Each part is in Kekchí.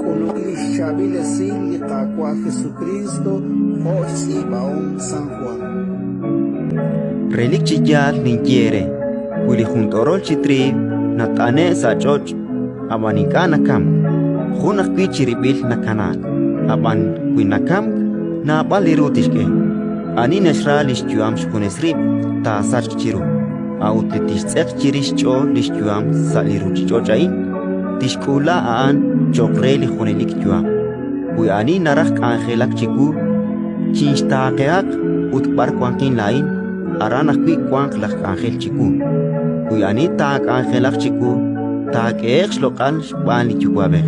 K'uluk li xChaab'il Esil li Qaawa' Jesukriist jo' xtz'iib'ahom San Jwan. Relik chi yaal ninye eere: wi li jun t'orol chi triiw nat'ane'k sa' ch'och', ab'an ink'a' nakamk, jun ajwi' chirib'il nakanaak; ab'an wi nakamk, naab'al li ru tixk'e. Ani naxra li xyu'am xjunes rib', taasachq chiru; a'ut li tixtz'eq chirix xch'ool li xyu'am sa' li ruuchich'och' a'in, tixk'uula a'an cho'q re li junelik yu'am. Wi ani naraj k'anjelak chiwu, chinxtaaqehaq; ut b'ar wanqin laa'in, aran ajwi' wanq laj k'anjel chiwu. Wi ani taak'anjelaq chiwu, taak'ehe'q xloq'al xb'aan li Yuwa'b'ej.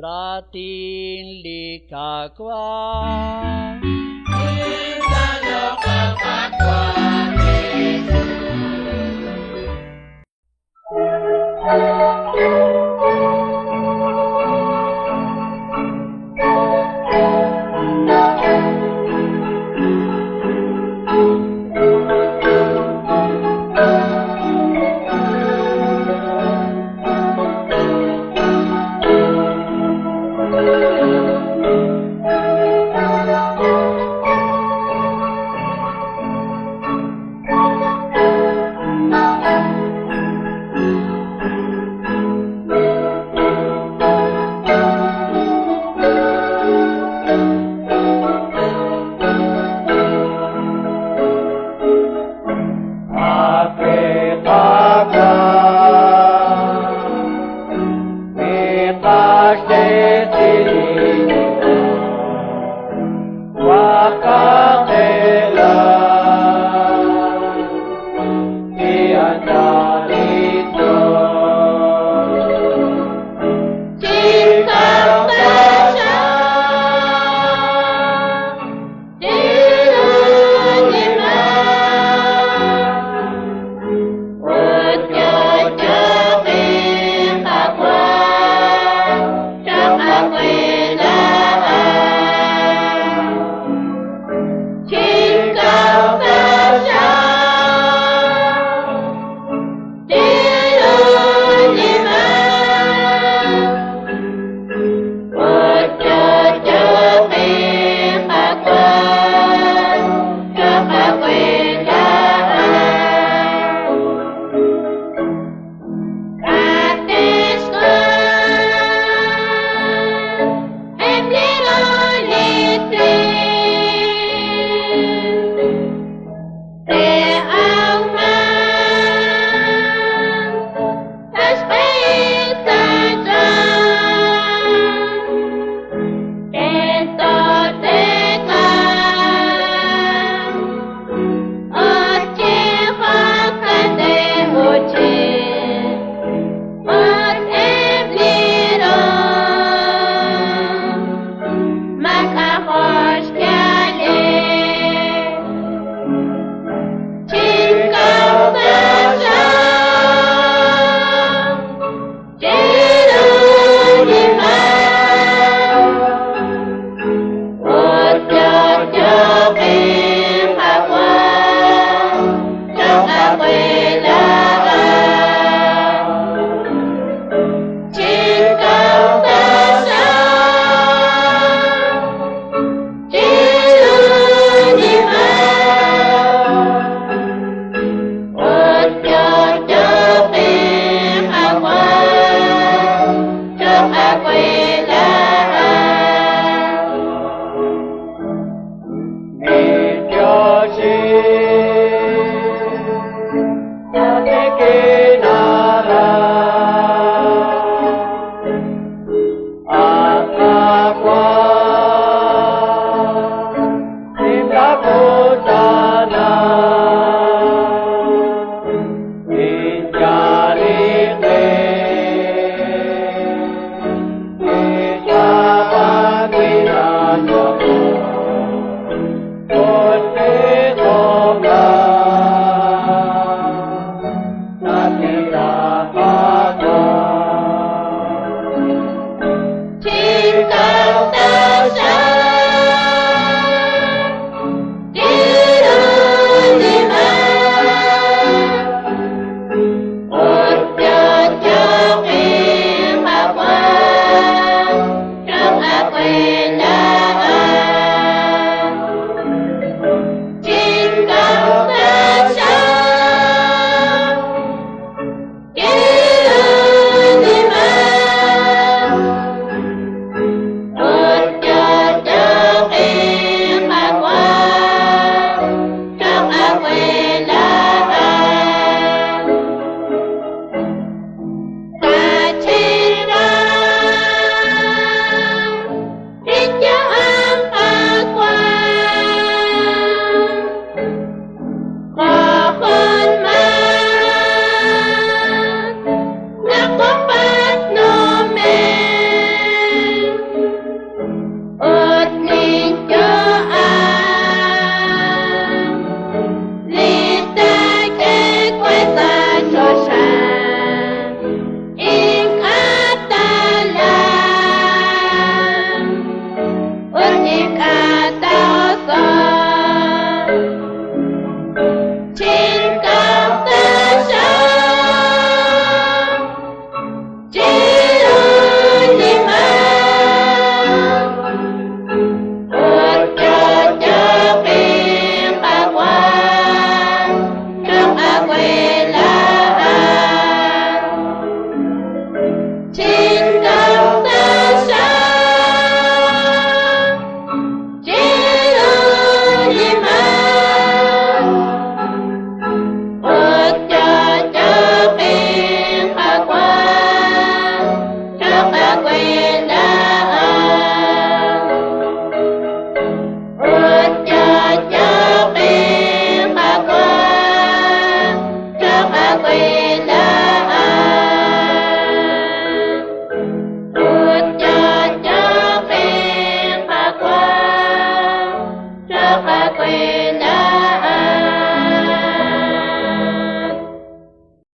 Raatin li Qaawa'. Thank you.